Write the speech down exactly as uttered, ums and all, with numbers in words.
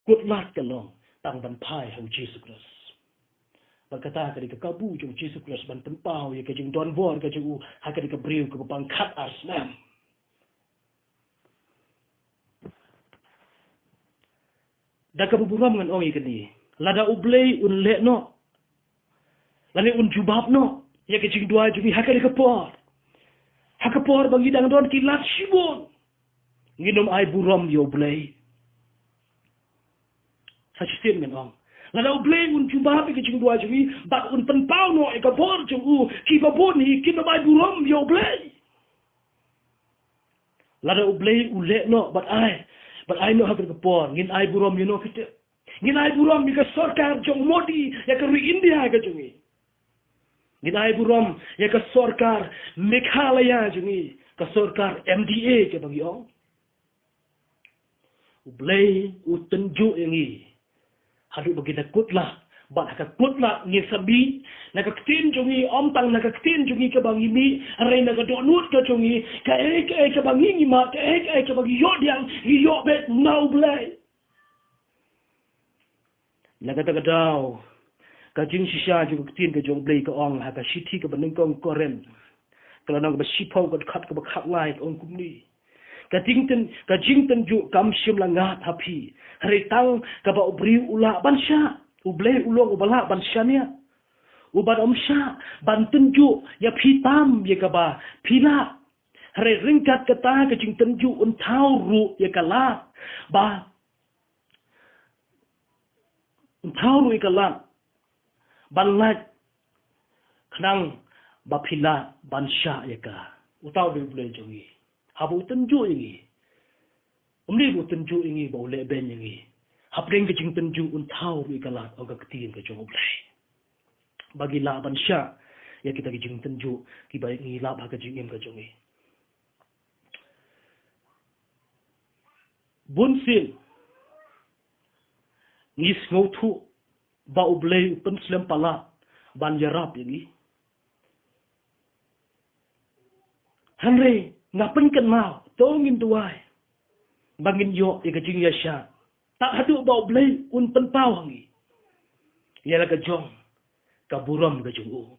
kut lad ka long tang ban phai ha u Jisu Khrist. Bad kata ka dei ka kabu jong u Jisu Khrist ban pynpaw ïa ka jingdon bor ka jong u ha ka dei ka briew kaba pang khat ar snem. Da kaba burom ngan ong ïa kane, lada U Blei un leh noh, lane un jubab noh ïa ka jingduwai jong ngi ha ka dei ka por, ha ka por ba ngi dang don ki lad shibun, ngin ym ai burom ïa U Blei. Sa shisien ngan ong, lada U Blei un jubab ïa ka jingduwai jong ngi bad un pynpaw noh ïa ka bor jong u, kiba bun hi kin ym ai burom ïa U Blei. Lada U Blei u leh noh bad ai, bad ai noh ha ka por, ngin ai burom ïa no kita? Ngin ai burom ïa ka sorkar jong Modi, ïa ka ri India ka jong ngi? Ngin ai burom ïa ka sorkar Meghalaya jong ngi, ka sorkar M D A kaba ngi ong? U Blei u tynjuh ïa ngi haduh ba ngi da kut lad, bad ha ka kut lad ngin sa mih na ka ktien jong ngi, ym tang na ka ktien jong ngi kaba ngi mih, hynrei na ka dohnud ka jong ngi, kaei kaei kaba ngi ngi mad, kaei kaei kaba ngi ïoh pdiang, ngi ïoh beit na U Blei. Na kata ka daw, ka jingshisha jong ka ktien ka jong U Blei ka ong ha ka shithi kaba nyngkong Korinth, ka lynnong kaba shiphew, ka dkhot kaba khatlai, ka ong kumne: Ka jingtyn, ka jingtynjuh kam shym la ngat ha phi, hynrei tang kaba u briew u lah ban shah. U Blei u long uba lah ban shaniah, uba ym shah ban tynjuh ïa phi tam ïa kaba phi lah. Hynrei ryngkat kata ka jingtynjuh un thaw ruh ïa ka lad ba, un thaw ruh ïa ka lad ban lait, khnang ba phi lah ban shah ïa ka. Uta u dei U Blei jong ngi. Haba u tynjuh ïa ngi, um dei ba u tynjuh ïa ngi ba u lehbeiñ ïa ngi. Hapdeng ka jingtynjuh un thaw ruh ïa ka lad, ong ka ktien ka jong U Blei, ba ngi lah ban shah ïa kita ki jingtynjuh kiba ngi lap ha ka jingim ka jong ngi. Bunsien ngi sngewthuh ba U Blei u pynslem palat ban ïarap ïa ngi. Hynrei nga pynkynmaw, to ngin duwai ba ngin ïoh ïa ka jingïaishah, tad haduh ba U Blei un pynpaw ha ngi ïa la ka jong ka burom ka jong u.